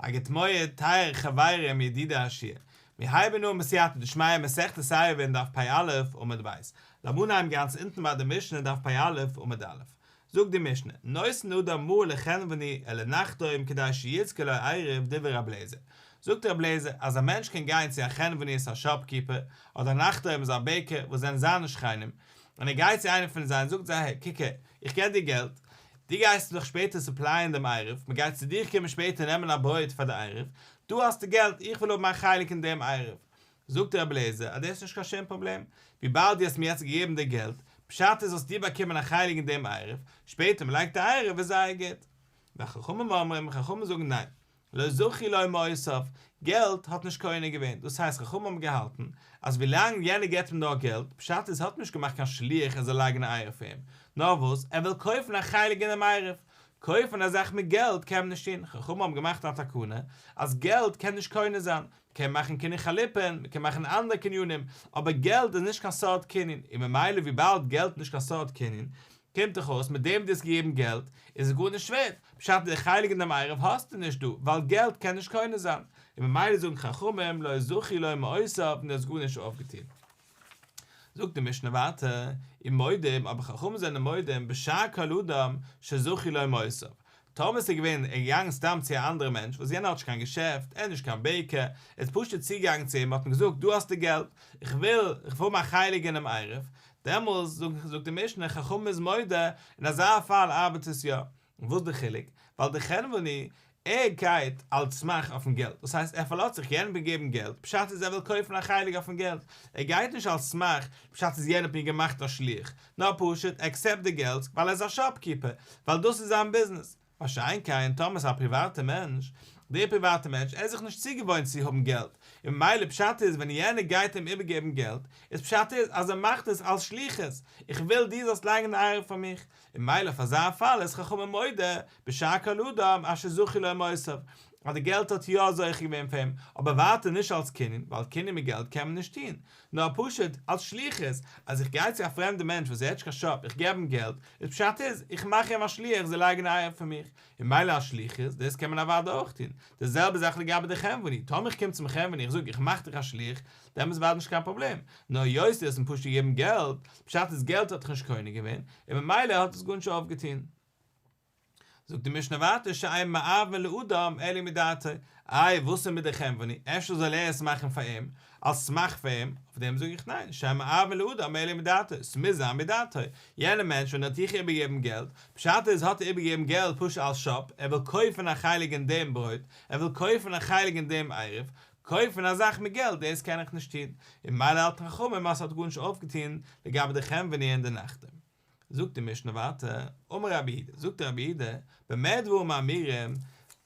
א גוט מועד טייערע חברים ידידי השיעור, מיר הייבן אן בסייעתא דשמיא מסכת עירובין דף פ"א עמוד ב', לאמיר אנהייבן גאנץ אונטן ביי די משנה דף פ"א עמוד א', זאגט די משנה, נותן אדם מעה לחנווני או לנחתום כדי שיזכה לו עירוב דברי רבי אליעזר, זאגט רבי אליעזר אז א מענטש קען גיין צו א חנווני איז א shopkeeper, אדער א נחתום איז א baker וואס זענען זיינע שכנים, און ער גייט צו איינעם פון זיי און זאגט זיי hey קוק הער, איך געב דיר געלט, דו גייסט דאך שפעטער supply ען דעם עירוב, מען גייט צו דיר קומען שפעטער נעמען א ברויט פאר די עירוב, דא האסטו געלט, איך וויל האבן א חלק אין דעם עירוב. זאגט רבי אליעזר אז דאס איז נישט קיין שום פראבלעם, וויבאלד דו האסט מיר יעצט געגעבן די געלט, פשט איז האסטו באקומען א חלק אין דעם עירוב, שפעטער מען לייגט די עירוב איז זייער גוט. וחכמים אומרים, חכמים זאגן ניין, לא זכו לו מעותיו, געלט האט נישט קונה געווען, דאס הייסט חכמים האבן געהאלטן אז ווילאנג יענער געבט אים נאר געלט, פשט איז האט מען נישט געמאכט קיין שליח ער זאל לייגן א עירוב פאר אים, נאר וואס ער וויל קויפן א חלק אינעם עירוב, קויפן א זאך מיט געלט קען מען נישט טון, חכמים האבן געמאכט א תקנה אז געלט קען נישט קונה זיין, מען קען מאכן קנין חליפין, מען קען מאכן אנדערע קנינים, אבער געלט איז נישט קיין סארט קנין, און ממילא וויבאלד געלט איז נישט קיין סארט קנין, קומט דאך אויס מיט דעם דו האסט געגעבן געלט איז עס גארנישט ווערט, פשט די חלק אין דעם עירוב האסטו נישט דא, ווייל געלט קען נישט קונה זיין, און ממילא זאגן חכמים לא זכו לו מעותיו און דו האסט גארנישט אויפגעטון. זאגט די משנה ווייטער, ומודים, אבער חכמים זענען מודים בשאר כל אדם שזכו לו מעותיו, טאמער ס'איז געווען ער איז געגאנגען סתם צו א אנדערע מענטש וואס יענער האט נישט קיין געשעפט, ער איז נישט קיין baker, ער איז פשוט צוגעגאנגען צו אים האט אים געזאגט דא האסטו געלט, איך וויל, איך וויל האבן א חלק אינעם עירוב, דעמאלס זאגט די משנה חכמים איז מודה, אין אזא פאל ארבעט עס יא. און וואס די חילוק? ווייל די חנווני ער גייט על סמך אויפן געלט, דאס הייסט ער פארלאזט זיך יענעם געגעבן געלט, פשט איז ער וויל קויפן א חלק אויפן געלט, ער גייט נישט על סמך פשט איז יענער האט מיר געמאכט א שליח, נאר פשוט ער accept די געלט ווייל ער איז א shopkeeper, ווייל דאס איז זיין ביזנעס. מה שאין כן טאמער ס'איז א פריוואטע מענטש, דער פריוואטע מענטש ער איז זיך נישט צוגעוואוינט צו האבן געלט, און ממילא פשט איז ווען יענער גייט אים איבערגעבן געלט, איז פשט איז אז ער מאכט עס אלס שליחות, איך וויל דו זאלסט לייגן די עירוב פאר מיך, און ממילא אויף אזא פאל איז חכמים מודה בשאר כל אדם אשר זכו לו מעותיו, אז די געלט האט יא זוכה געווען פאר אים, אבער ווייטער נישט אלס קנין, ווייל קנין מיט געלט קען מען נישט טון, נאר פשוט אלס שליחות, אז איך גיי צו א פרעמדע מענטש וואס ער האט נישט קיין shop, איך געב אים געלט, איז פשט איז, איך מאך אים א שליח זאל לייגן אייער פאר מיך, און מילא א שליחות, דאס קען מען אוודאי אויך טון, די זעלבע זאך לגבי די חנווני, טאמער איך קום צום חנווני איך זאג איך מאך דיך א שליח, דעמאלטס איז אוודאי נישט קיין פראבלעם, נאר היות דו האסט אים פשוט געגעבן געלט, פשט איז געלט האט דיך נישט קונה געווען, און ממילא האט עס גארנישט אויפגעטון. זאגט די משנה ווייטער שאין מערבין לאדם אלא מדעתו, איי וואס איז מיט די חנווני, אפשר זאל ער עס מאכן פאר אים, אלס סמך פאר אים, אויף דעם זאג איך ניין, שאין מערבין לאדם אלא מדעתו, ס'מוז זיין מדעתו, יענער מענטש ווען ער האט דיך איבערגעגעבן געלט, פשט איז האט ער איבערגעגעבן געלט פשוט אלס shop, ער וויל קויפן א חלק אין דעם ברויט, ער וויל קויפן א חלק אין דעם עירוב, קויפן א זאך מיט געלט דאס קען איך נישט טון, און ממילא האלטן חכמים אז ס'האט גארנישט אויפגעטון לגבי די חנווני און די נחתום. זאגט די משנה ווייטער, אמר רבי יהודה, זאגט רבי יהודה, במה דברים אמורים,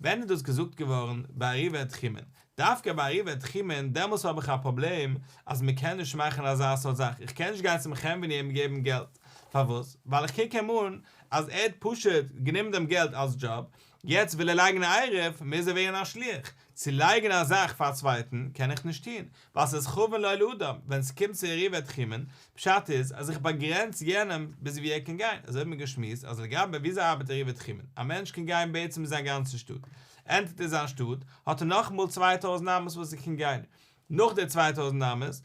ווען איז דאס געזאגט געווארן, בעירובי תחומין, דווקא בעירובי תחומין, דעמאלס האב איך א פראבלעם אז מען קען נישט מאכן אזא סארט זאך, איך קען נישט גיין צום חנווני אים געבן געלט, פארוואס? ווייל איך קוק אים אן אז ער האט פשוט גענומען דעם געלט אלס דזשאב, יעצט וויל ער לייגן א עירוב, מוז ער ווערן א שליח, צו לייגן א זאך פאר א צווייטן קען איך נישט טון, ווייל ס'איז חבין לו לאדם, ווען ס'קומט צו עירובי תחומין, פשט איז אז איך באגרענץ יענעם ביז ווי ער קען גיין, אזוי האט מען געשמועסט אז לגבי וויאזוי ארבעט עירובי תחומין, א מענטש קען גיין בעצם אין זיין גאנצע שטאט, enter ט ער זיין שטאט, האט ער נאכאמאל 2000 אמות וואס ער קען גיין, נאך די 2000 אמות,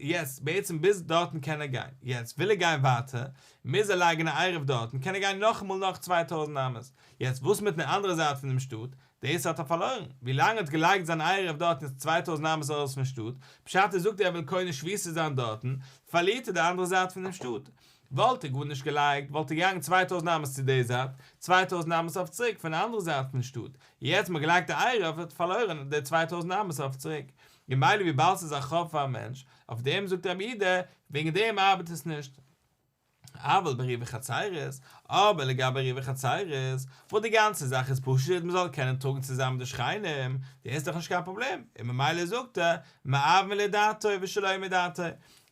יעצט בעצם ביז דארטן קען ער גיין, יעצט וויל ער גיין ווייטער, מוז ער לייגן א עירוב דארטן, קען ער גיין נאכאמאל נאך 2000 אמות, יעצט וואס מיט די אנדערע זייט פונעם שטאט, דאס האט ער פארלוירן, ווילאנג ער האט געלייגט זיין עירוב דארטן איז 2000 אמות ארויס פון שטאט, פשט איז זאגט ער ער וויל קונה שביתה זיין דארטן, פארלירט ער די אנדערע זייט פונעם שטאט. וואלט ער גארנישט געלייגט, וואלט ער געגאנגען 2000 אמות צו די זייט, 2000 אמות אויף צוריק פון די אנדערע זייט פון שטאט, יעצט מ'האט געלייגט די עירוב האט ער פארלוירן די 2000 אמות אויף צוריק. ממילא וויבאלד ס'איז א חוב פאר א מענטש, אויף דעם זאגט רבי יהודה, וועגן דעם ארבעט עס נישט. אבל בעירובי חצירות, אבער לגבי עירובי חצירות, וואס די גאנצע זאך איז פשוט מ'זאל קענען טראגן צוזאמען מיט די שכנים, דאס איז דאך נישט קיין פראבלעם, און ממילא זאגט ער, מערבין לדעתו ושלא מדעתו.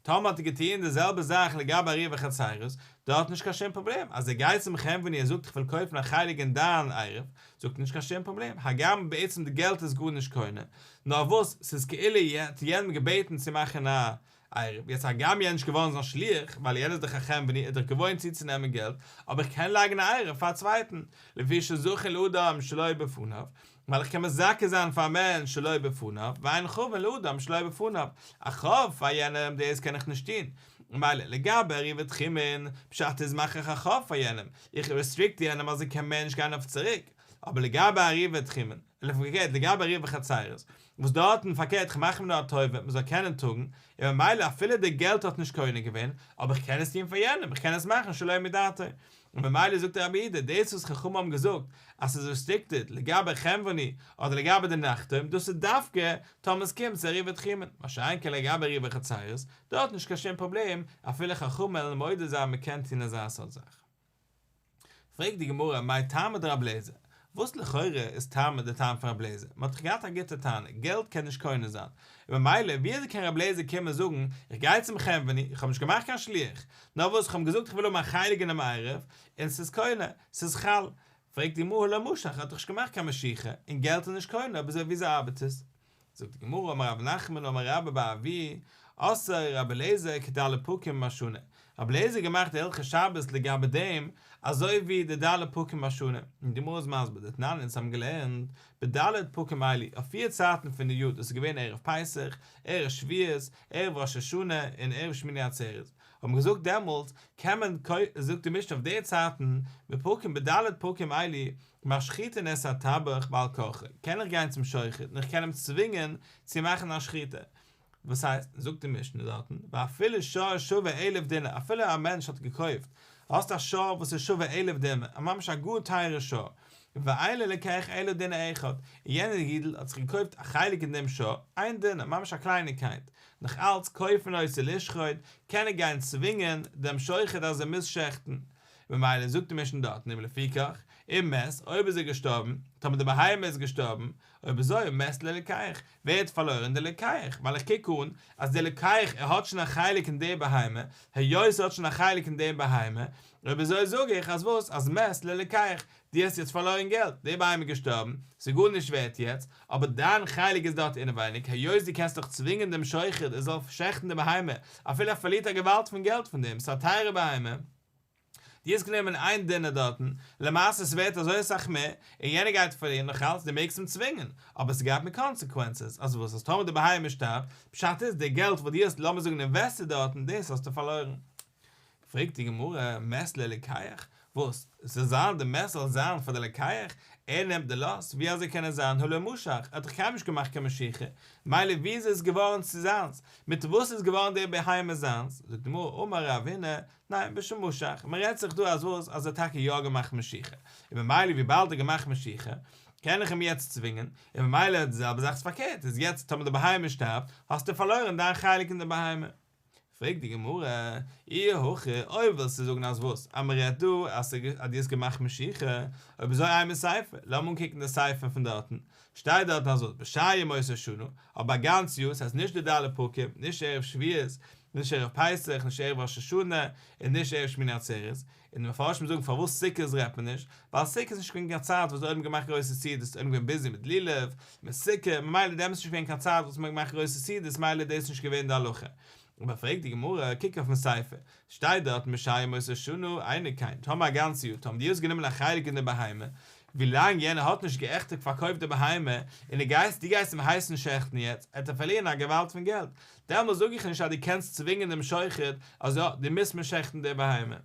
טאמער האט ער געטוען די זעלבע זאך לגבי עירובי חצירות, דארט נישט קיין שום פראבלעם, אז ער גייט צום חנווני און זאגט איך וויל קויפן א חלק אין דיין עירוב, זאגט ער נישט קיין שום פראבלעם, הגם בעצם די געלט איז גארנישט קונה, נאר וואס ס'איז כאילו האט יענעם געבעטן צו מאכן א. עירוב, יעצט הגם יענער איז נישט געווארן זיין שליח, ווייל יענער איז דאך א חנווני, ער איז דאך געוואוינט צוצונעמען געלט, אבער איך קען לייגן א עירוב פאר א צווייטן, לפי שזכין לאדם שלא בפניו, ווייל איך קען מזכה זיין פאר א מענטש שלא בפניו, ואין חבין לאדם שלא בפניו, א חוב פאר יענעם דאס קען איך נישט טון, ממילא לגבי עירובי תחומין, פשט איז מאך איך א חוב פאר יענעם, איך רעסטריקט יענעם אז ער קען מער נישט גיין אויף צוריק, אבער לגבי עירובי תחומין, און פארקערט לגבי עירובי חצירות, וואס דארטן פארקערט איך מאך אים נאר א טובה מען זאל קענען טראגן, און ממילא אפילו די געלט האט נישט קונה געווען, אבער איך קען עס טון פאר יענעם, איך קען עס מאכן שלא מדעתו. און ממילא זאגט רבי יהודה, דאס וואס חכמים האבן געזאגט אז ס'איז רעסטריקטעד לגבי חנווני אדער לגבי די נחתום, דאס איז דווקא טאמער עס קומט צו עירובי תחומין, מה שאין כן לגבי עירובי חצירות, דארט נישט קיין שום פראבלעם, אפילו חכמים וועלן מודה זיין מען קען טון אזא סארט זאך. פרעגט די גמרא מאי טעמא דרבי אליעזר, וואס לכאורה איז טעמא די טעם פון רבי אליעזר, מען האט דאך געהאט א גוטע טענה, געלט קען נישט קונה זיין, און ממילא ווי אזוי קען רבי אליעזר קומען זאגן, איך גיי צום חנווני, איך האב נישט געמאכט קיין שליח, נאר וואס איך האב געזאגט איך וויל האבן א חלק אינעם עירוב, און ס'איז קונה, ס'איז חל. פרעגט די גמרא הא לא משך, ער האט דאך נישט געמאכט קיין משיכה, און געלט איז נישט קונה, אויב אזוי וויאזוי ארבעט עס? זאגט די גמרא אמר רב נחמן אמר רבה בר אבוה, עשאו רבי אליעזר כד' פרקים בשנה, רבי אליעזר האט געמאכט די הלכות שבת לגבי דעם אזוי ווי די ד' פרקים בשנה, און די גמרא איז מסביר דתנן אונז האבן געלערנט בד' פרקים אלו אויף פיר צייטן פון די יאר דאס איז געווען ערב פסח, ערב שבועות, ערב ראש השנה און ערב שמיני עצרת, האבן געזאגט דעמאלטס קען מען זאגט די משנה אויף די צייטן בפרקים בד' פרקים אלו משחיתין את הטבח בעל כרחו, קען איך גיין צום שוחט און איך קען אים צווינגען צו מאכן א שחיטה, וואס הייסט, זאגט די משנה דארטן, ואפילו שור שווה אלף דינר, אפילו א מענטש האט געקויפט, האסט א שור וואס איז שווה אלף דינר, א ממש א גאר טייערע שור, ואין ללוקח אלא דינר אחד, און יענער אידל האט זיך געקויפט א חלק אין דעם שור, איין דינר, ממש א קלייניקייט, נאך אלץ כופין אותו לשחוט, קען ער גיין צווינגען דעם שוחט אז ער מוז שעכטן, ממילא זאגט די משנה דארטן ולפיכך, אם מת, אויב איז ער געשטארבן, טאמער די בהמה איז געשטארבן, אויב אזוי מת ללוקח, ווערט פארלוירן די לוקח, ווייל איך קוק אן אז די לוקח ער האט שוין א חלק אין די בהמה, היות ער האט שוין א חלק אין די בהמה, אויב אזוי זאג איך אז וואס, אז מת ללוקח, דו האסט יעצט פארלוירן געלט, די בהמה איז געשטארבן, ס'איז גארנישט ווערט יעצט, אבער דיין חלק איז דארט אינעווייניג, היות דו קענסט דאך צווינגען דעם שוחט ער זאל שעכטן די בהמה, אפילו ער פארלירט א געוואלד פון געלט פון דעם, ס'איז א טייערע בהמה. דו האסט גענומען איין דינר דארטן, למעשה ס'ווערט אזוי אסאך מער, און יענער גייט פארלירן נאכאלץ, דו מעגסט אים צווינגען, אבער ס'גייט מיט קאנסעקווענסעס, אז וואס אז טאמער די בהמה שטארבט, פשט איז די געלט וואס דו האסט לאמיר זאגן אינוועסטעד דארטן, דאס האסטו פארלוירן. פרעגט די גמרא, מת ללוקח? וואס? ס'זאל זיין די מת זאל זיין פאר די לוקח? ער נעמט די לאס? ווי אזוי קען עס זיין? הא לא משך, ער האט דאך קיינמאל נישט געמאכט קיין משיכה, מילא ווי אזוי איז געווארן צו זיינס? מיט וואס איז געווארן די בהמה זיינס? זאגט די גמרא, אמר רב הונא, ניין, בשמשך, מען רעדט זיך דא אז וואס? אז ער האט טאקע יא געמאכט משיכה, און ממילא וויבאלד ער האט געמאכט משיכה, קען איך אים יעצט צווינגען, און ממילא די זעלבע זאך איז פארקערט, איז יעצט טאמער די בהמה שטארבט, האסטו פארלוירן דיין חלק אין די בהמה. פרעגט די גמרא, אי הכי, אויב ווילסטו זאגן אז וואס? אז מען רעדט דא אז דו האסט געמאכט משיכה, אויב אזוי אימא סיפא, לאמיר אנקוקן די סיפא פון דארטן, שטייט דארטן אז וואס? בשאר ימות השנה, אבער א גאנץ יאר, ס'הייסט נישט די ד' פרקים, נישט ערב שבועות, נישט ערב פסח, נישט ערב ראש השנה, און נישט ערב שמיני עצרת, און די מפרשים זאגן פארוואס סוכות רעדט מען נישט, ווייל סוכות איז נישט געווען קיין צייט וואס די עולם האט געמאכט גרויסע סעודות, די עולם איז געווען ביזי מיט לולב, מיט סוכה, ממילא דעמאלטס איז נישט געווען קיין צייט וואס מען האט געמאכט גרויסע סעודות, מילא איז דאס נישט געווען די הלכה. אבער פרעגט די גמרא, קוק אויפן סיפא, שטייט דארט משאר ימות השנה, אינו כן, טאמער א גאנץ יאר, טאמער דו האסט גענומען א חלק אין די בהמה, ווילאנג יענער האט נישט געעכטיג פארקויפט די בהמה, און דו גייסט דו גייסט אים הייסן שעכטן יעצט, עט ער פארלירן א געוואלד פון געלט, דעמאלס זאג איך נישט אז דו קענסט צווינגען דעם שוחט אז יא, דו מוזט מיר שעכטן די בהמה.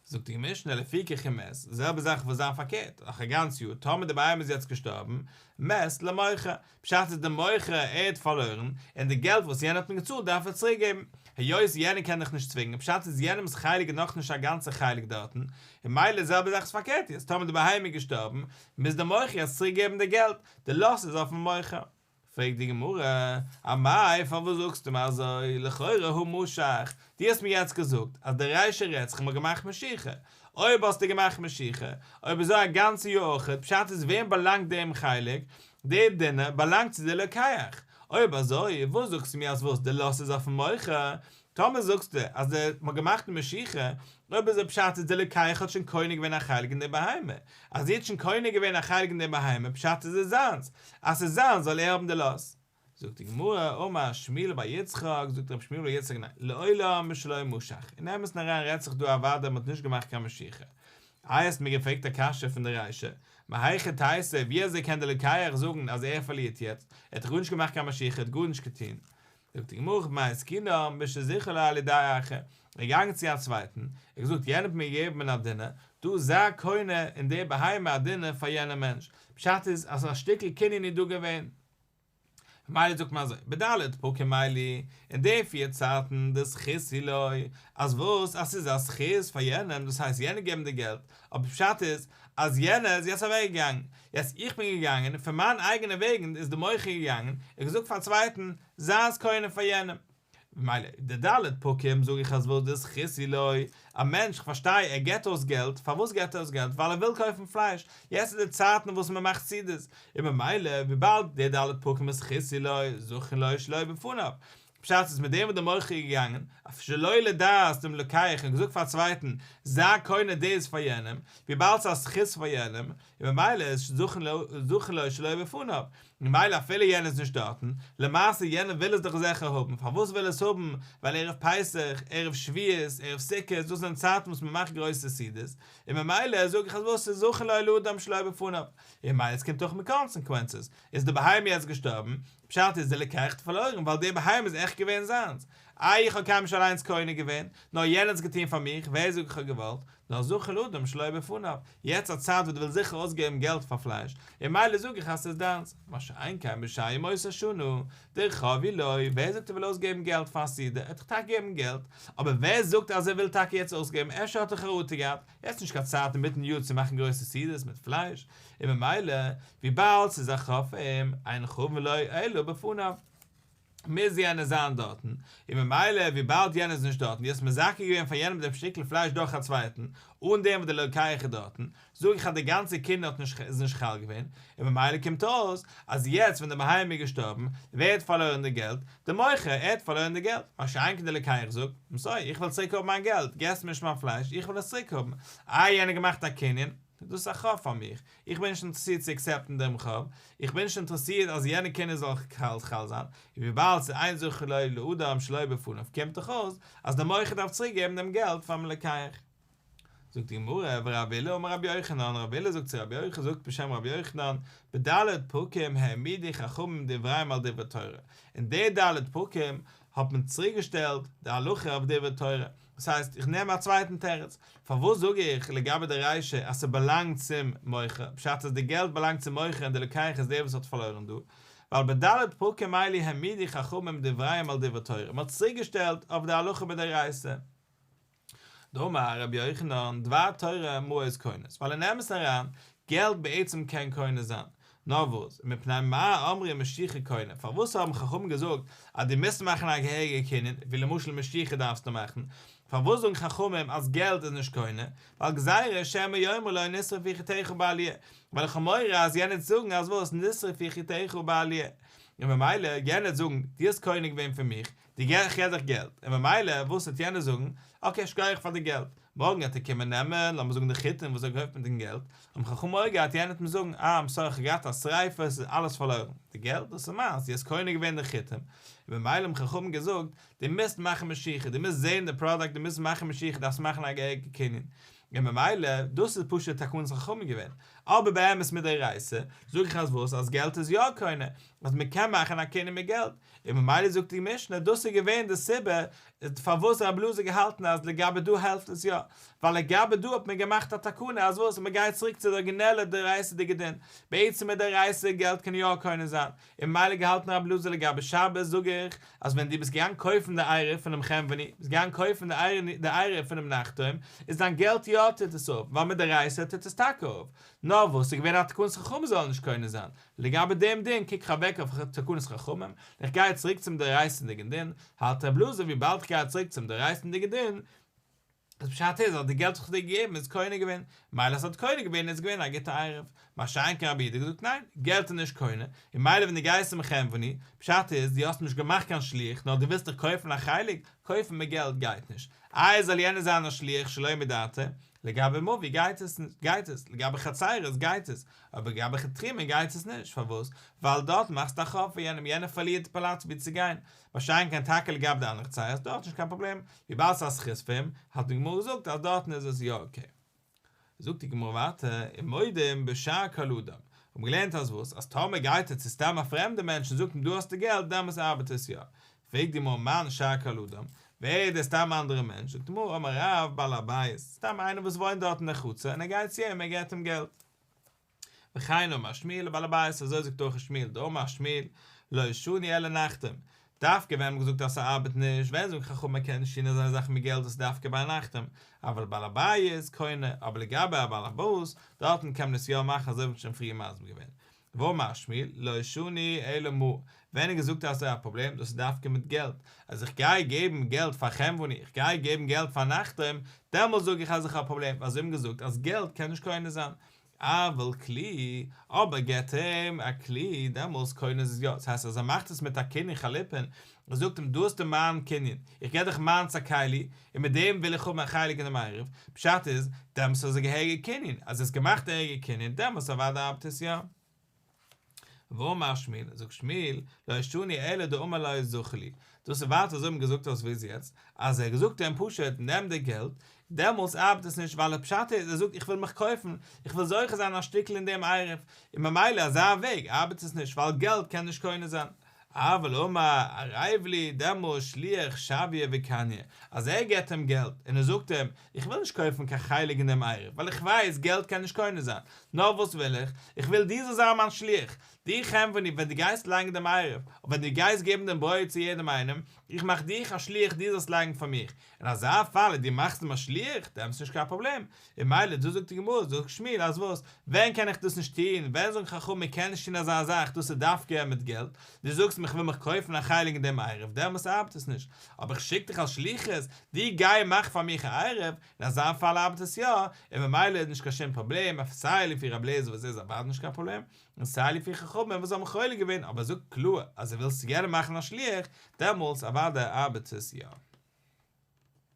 זאגט די משנה לפיכך אם מת, די זעלבע זאך וואס זיין פארקערט, אויך א גאנץ יאר, טאמער די בהמה איז יעצט געשטארבן, מת למוכר, פשט איז די מוכר ער האט פארלוירן, און די געלט וואס יענער האט אים געצאלט דארף ער צוריק געבן, היות יענער קען דיך נישט צווינגען, פשט איז יענעמס חלק איז נאכנישט א גאנצע חלק דארטן, און מילא די זעלבע זאך איז פארקערט יעצט, טאמער די בהמה איז געשטארבן, מוז די מוכר יעצט צוריק געבן די געלט, די לאס איז אויפן מוכר. פרעגט די גמרא, אמאי פארוואס זאגסטו מיר אזוי, לכאורה הא משך, דו האסט מיר יעצט געזאגט אז די רישא רעדט זיך מ'האט געמאכט משיכה, אויב האסטו געמאכט משיכה, אויב אזוי א גאנצע יאר אויכעט, פשט איז וועם באלאנגט דעם חלק, די דינר באלאנגט צו די לוקח, אויב אזוי וואס זאגסטו מיר אז וואס די לאס איז אויפן מוכר, טאמער זאגסטו אז די מ'האט געמאכט די משיכה, אויב אזוי פשט איז די לוקח האט שוין קונה געווען א חלק אין די בהמה, אז ער האט שוין קונה געווען א חלק אין די בהמה פשט איז עס זיינס, אז ס'איז זיינס זאל ער האבן די לאס. זאגט די גמרא, אמר שמואל בר יצחק, זאגט רב שמואל בר יצחק ניין, לעולם בשלא משך, אין אמת'ן אריין רעדט זיך דא אוודאי מ'האט נישט געמאכט קיין משיכה. איי האסט מיר געפרעגט א קשיא פון די רישא, מהיכי תיתי, ווי אזוי קען די לוקח זאגן אז ער פארלירט יעצט, ער האט דאך גארנישט געמאכט קיין משיכה, ער האט גארנישט געטון. זאגט די גמרא, במה עסקינן, בשזיכה לו על ידי אחר, ער איז געגאנגען צו א צווייטן, ער האט געזאגט יענער האט מיר געגעבן א דינר, דו זיי קונה אין די בהמה א דינר פאר יענעם מענטש, פשט איז אז א שטיקל קנין איז דא געווען. ממילא זאגט מען אזוי, בד' פרקים אלו, אין די פיר צייטן דזכות הוא לו, אז וואס? אז ס'איז א זכות פאר יענעם, דאס הייסט יענער געבן די געלט, אבער פשט איז אז יענער איז יעצט אוועק געגאנגען, יעצט איך בין געגאנגען און פון מיין אייגענע וועגן איז די מוכר געגאנגען און געזאגט פאר א צווייטן, זיי עס קונה פאר יענעם. ממילא די ד' פרקים זאג איך אז וואס דזכות הוא לו, א מענטש, כ'פארשטיי ער געט אויס געלט, פארוואס געט ער אויס געלט? ווייל ער וויל קויפן פלייש, יעצט איז די צייטן וואס מען מאכט סעודות, און ממילא וויבאלד די ד' פרקים איז זכות הוא לו, זכין לו שלא בפניו, פשט איז מיט דעם וואס די מוכר איז געגאנגען, אויף שלא לדעת דעם לוקח און געזאגט פאר א צווייטן, זיי קונה דאס פאר יענעם, וויבאלד ס'איז א זכות פאר יענעם, און ממילא איז זכין לו שלא בפניו, ממילא אפילו יענער איז נישט דארטן, למעשה יענער וויל עס דאך זיכער האבן, פארוואס וויל ער עס האבן, ווייל ערב פסח, ערב שבועות, ערב סוכות, דאס זענען צייטן וואס מען מאכט גרויסע סעודות, און ממילא זאג איך אז וואס איז זכין לו לאדם שלא בפניו, און ממילא עס קומט אויך מיט קאנסעקווענסעס, איז די בהמה יעצט געשטארבן, פשט איז די לוקח האט פארלוירן ווייל די בהמה איז עכט געווען זיינס, איי איך האב קיינמאל נישט אליינס קונה געווען, נאר יענער האט עס געטון פאר מיך, ווער זאגט איך האב געוואלט, נאר זכין לאדם שלא בפניו, יעצט א צייט וואס דו ווילסט זיכער אויסגעבן געלט פאר פלייש, און ממילא זאג איך אז ס'איז דיינס, מה שאין כן בשאר ימות השנה, דחוב הוא לו, ווער זאגט ער וויל אויסגעבן געלט פאר א סעודה, ער וועט דאך טאקע געבן געלט, אבער ווער זאגט אז ער וויל טאקע יעצט אויסגעבן, אפשר האט ער חרטה געהאט, יעצט נישט קיין צייט אינמיטן יאר צו מאכן גרויסע סעודות מיט פלייש, און ממילא וויבאלד ס'איז א חוב פאר אים, אין חבין לו אלא בפניו. מוז יענער זיין דארטן, און ממילא וויבאלד יענער איז נישט דארטן, דו האסט מזכה געווען פאר יענעם דעם שטיקל פלייש דורך א צווייטן, אן דעם וואס דער לוקח איז דארטן, זאג איך אז די גאנצע קנין האט נישט איז נישט חל געווען, און ממילא קומט אויס אז יעצט ווען די בהמה איז געשטארבן, ווער האט פארלוירן די געלט? די מוכר, ער האט פארלוירן די געלט, מה שאין כן די לוקח זאגט, איים סארי, איך וויל צוריק האבן מיין געלט, געסט מיר נישט מיין פלייש, איך וויל עס צוריק האבן, איי יענער האט געמאכט א קנין, דאס איז א חוב פאר מיך, איך בין נישט אינטערעסירט צו עקסעפטן דעם חוב, איך בין נישט אינטערעסירט אז יענע קנין זאל חל זיין, און וויבאלד ס'איז אין זכין לו לאדם שלא בפניו קומט דאך אויס אז דער מוכר דארף צוריק געבן דעם געלט פאר'ן לוקח. זאגט די גמרא, ורב עולא אמר רבי יוחנן, רב עולא זאגט צו רבי יוחנן, זאגט בשם רבי יוחנן, בד' פרקים העמידו חכמים דבריהם על דברי תורה, אין די ד' פרקים האט מען צוריק געשטעלט די הלכה אויף דברי תורה, דאס הייסט, איך נעם א צווייטן תירוץ, פארוואס זאג איך לגבי די רישא אז ס'באלאנגט צום מוכר, פשט אז די געלט באלאנגט צום מוכר און די לוקח איז דער וואס האט פארלוירן דא, ווייל בד' פרקים אלו העמידו חכמים דבריהם על דברי תורה, מ'האט צוריק געשטעלט אויף די הלכה מדאורייתא. דאמר רבי יוחנן, דבר תורה מעות קונות, ווייל אין אמת אריין, געלט בעצם קען קונה זיין, נאר וואס, ומפני מה אמרו משיכה קונה, פארוואס האבן חכמים געזאגט אז דו מוזט מאכן א געהעריגע קנין, ווי למשל משיכה דארפסטו מאכן, פארוואס זאגן חכמים אז געלט איז נישט קונה, ווייל גזירה שמא יאמר לו נשרפו חיטיך בעליה, ווייל איך האב מורא אז יענער וועט זאגן אז וואס, נשרפו חיטיך בעליה, און ממילא יענער וועט זאגן, דו האסט קונה געווען פון מיך, דו געב איך דיך געלט, און ממילא וואס וועט יענער זאגן, אקעי שכוח פאר די געלט, מארגן וועט ער קומען נעמען, לאמיר זאגן די חיטים וואס ער האט געקויפט מיט דעם געלט, האבן חכמים מורא געהאט יענער וועט אים זאגן, אה איים סארי איך האב געהאט א שריפה עס איז אלעס פארלוירן, די געלט דאס איז מיינס, דו האסט קונה געווען די חיטים, און ממילא האבן חכמים געזאגט, דו מוזט מאכן משיכה, דו מוזט זען די פראדאקט, דו מוזט מאכן משיכה, דארפסט מאכן א געהעריגע קנין, און ממילא דאס איז פשוט תקנת חכמים געווען, אבער באמת מדאורייתא זאג איך אז וואס אז געלט איז יא קונה, אז מען קען מאכן א קנין מיט געלט, און ממילא זאגט די משנה דאס איז געווען די סיבה פארוואס רבי אלעזר האט געהאלטן אז לגבי דא העלפט עס יא, ווייל לגבי דא האט מען געמאכט א תקנה אז וואס מען גייט צוריק צו די ארגינעלע דאורייתא'דיגע דין, בעצם מדאורייתא געלט קען יא קונה זיין, און ממילא געהאלטן רבי אלעזר לגבי שבת זאג איך אז ווען דו ביסט געגאנגען קויפן די עירוב פונעם חנווני, ביסט געגאנגען קויפן די עירוב פונעם נחתום, איז דיין געלט יא טוט עס אויף, ווייל מדאורייתא טוט עס טאקע אויף, נאר וואס ס'איז געווען א תקנת חכמים זאל נישט קונה זיין, לגבי דעם דין קוק איך אוועק אויף תקנת חכמים, און איך גיי צוריק צום דאורייתא'דיגן דין, האלט רבי אלעזר וויבאלד איך גיי צוריק צום דאורייתא'דיגן דין, איז פשט איז אז די געלט וואס איך האב דיר געגעבן איז קונה געווען, מילא אז ס'האט קונה געווען איז געווען א גוטע עירוב, מה שאין כן רבי יהודה האט געזאגט ניין, געלט איז נישט קונה, און מילא ווען דו גייסט צום חנווני, פשט איז דו האסט נישט געמאכט קיין שליח נאר דו ווילסט דיך קויפן א חלק, קויפן מיט געלט גייט נישט, איי זאל יענער זיין א שליח שלא מדעתו? לגבי מבוי גייט עס, גייט עס, לגבי חצירות גייט עס, אבער לגבי תחומין גייט עס נישט, פארוואס? ווייל דארט מאכסטו א חוב פאר יענעם, יענער פארלירט פלאץ ווי צו גיין, מה שאין כן טאקע לגבי די אנדערע חצירות דארט נישט קיין פראבלעם, וויבאלד ס'איז א זכות פאר אים, האט די גמרא געזאגט אז דארטן איז עס יא אקעי. זאגט די גמרא ווייטער, ומודים בשאר כל אדם, האבן געלערנט אז וואס? אז טאמער גייט ער צו סתם א פרעמדע מענטש און זאגט אים דא האסטו געלט, דעמאלס ארבעט עס יא. פרעגט די גמרא מאן שאר כל אדם, ווער איז דער סתם אנדערע מענטש? זאגט די גמרא אמר רב בעל הבית, סתם איינער וואס וואוינט דארט אין די חצר און ער גייט צו אים און ער געבט אים געלט. וכן אמר שמואל לבעל הבית, אזוי זאגט אויך שמואל, דאמר שמואל, לא שנו אלא נחתום, דווקא ווען מ'האט געזאגט אז ס'ארבעט נישט, ווען זאגן חכמים מ'קען נישט טון אזא זאך מיט געלט דאס איז דווקא ביי נחתום, אבל בעל הבית קונה, אבער לגבי א בעל הבית, דארטן קען מען עס יא מאכן אזוי ווי מ'האט שוין פריער מסביר געווען. ואמר שמואל, לא שנו אלא מעה, ווען איז געזאגט אז ס'איז א פראבלעם, דאס איז דווקא מיט געלט, אז איך גיי געבן געלט פאר חנווני, איך גיי געבן געלט פאר נחתום, דעמאלס זאג איך אז איך האב א פראבלעם, ווייל זיי האבן געזאגט אז געלט קען נישט קונה זיין, אבל כלי, אבער געט אים א כלי, דעמאלס קונה איז עס יא, דאס הייסט אז ער מאכט עס מיט א קנין חליפין, ער זאגט אים דא האסטו מיין קנין, איך געב דיך מיינס א כלי, און מיט דעם וויל איך האבן א חלק אין דעם עירוב, פשט איז, דעמאלס איז עס א געהעריגע קנין, אז עס איז געמאכט א געהעריגע קנין, דעמאלס אוודאי ארבעט עס יא. ואמר שמואל, זאגט שמואל, לא שנו אלא דאמר ליה זכי לי, דאס איז ווייטער אזוי האט מען געזאגט אויס ביז יעצט, אז ער האט געזאגט אים פשוט נעם די געלט, דעמאלטס ארבעט עס נישט ווייל פשט איז ער זאגט איך וויל מיך קויפן, איך וויל זוכה זיין א שטיקל אין דעם עירוב, און ממילא אזא וועג ארבעט עס נישט ווייל געלט קען נישט קונה זיין. אבל אמר ערב לי דעמאלס שליח שויה וקניה, אז ער געבט אים געלט און ער זאגט אים איך וויל נישט קויפן קיין חלק אין דעם עירוב ווייל איך ווייס געלט קען נישט קונה זיין, נאר וואס וויל איך, איך וויל דו זאלסט זיין מיין שליח, דו חנווני ווען דו גייסט לייגן דעם עירוב, און ווען דו גייסט געבן דעם ברויט צו יעדעם איינעם, איך מאך דיך א שליח דו זאלסט לייגן פאר מיך, אין אזא פאל אז דו מאכסט אים א שליח, דעמאלטס איז נישט קיין פראבלעם, און ממילא דא זאגט די גמרא, זאגט שמואל אז וואס, ווען קען איך דאס נישט טון, ווען זאגן חכמים מען קען נישט טון אזא זאך, דאס איז דווקא מיט געלט, דו זאגסט מיר איך וויל מיך קויפן א חלק אין דעם עירוב, דעמאלטס ארבעט עס נישט, אבער איך שיק דיך אלס שליחות, דו גיי מאך פאר מיך א עירוב, אין אזא פאל ארבעט עס יא, און ממילא איז נישט קיין שום פראבלעם, אויף סיי לפי רבי אליעזר וואס איז אוודאי נישט קיין פראבלעם, און סיי לפי חכמים וואס האבן חולק געווען, אבער זאגט קלאר אז ער וויל צו יענעם מאכן א שליח, דעמאלטס אוודאי ארבעט עס יא.